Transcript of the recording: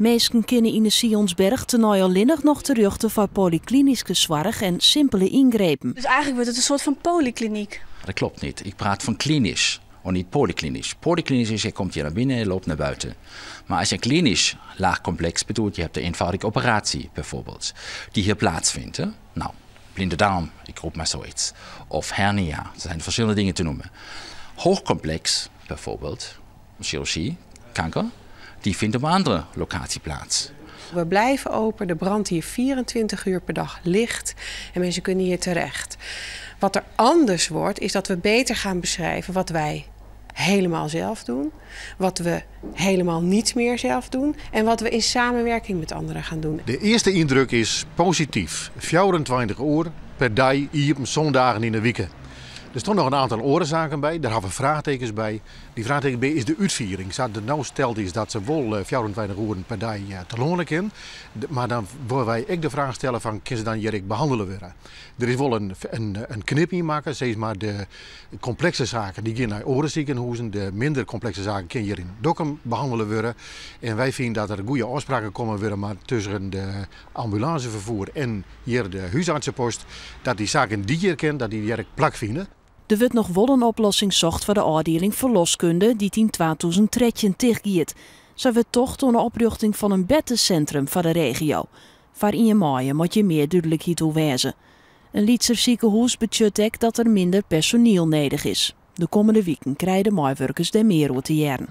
Minsken kinne yn de Sionsberg tenei allinnich noch terjochte foar polyklinyske soarch en simpele yngrepen. Dus eigentlik wurdt it in soart fan polyklinyk. Dat klopt niet. Ik praat van klinisch en niet polyklinisch. Polyklinisch is, je komt hier naar binnen en je loopt naar buiten. Maar als je klinisch laagcomplex bedoelt, je hebt een eenvoudige operatie bijvoorbeeld, die hier plaatsvindt. Hè? Nou, blinde darm, ik roep maar zoiets. Of hernia, er zijn verschillende dingen te noemen. Hoogcomplex bijvoorbeeld, chirurgie, kanker, die vindt op een andere locatie plaats. We blijven open, er brandt hier 24 uur per dag licht en mensen kunnen hier terecht. Wat er anders wordt, is dat we beter gaan beschrijven wat wij helemaal zelf doen, wat we helemaal niet meer zelf doen en wat we in samenwerking met anderen gaan doen. De eerste indruk is positief. 24 uur per dag, hier zondagen in de weken. Er stonden nog een aantal oorzaken bij, daar hebben we vraagtekens bij. Die vraagteken bij is de uitviering. Zat er nou stelt is dat ze wel 24 uur per dag te lonen kunnen. Maar dan willen wij ook de vraag stellen van, kunnen ze dan hier behandelen worden? Er is wel een knip in maken, zeg maar de complexe zaken die gaan naar orenziekenhuizen, de minder complexe zaken kunnen hier in Dokkum behandelen worden. En wij vinden dat er goede afspraken komen worden, maar tussen de ambulancevervoer en hier de huisartsenpost, dat die zaken die hier kennen, dat die hier plak vinden. Er wordt nog wel een oplossing zocht voor de afdeling verloskunde die in 2013 dichtgaat. Ze wordt toch door de oprichting van een bettencentrum voor de regio. Voor in je maaien moet je meer duidelijkheid hoe wezen. Een Lietser ziekenhuis budget ook dat er minder personeel nodig is. De komende weken krijgen de meewerkers er meer over te jaren.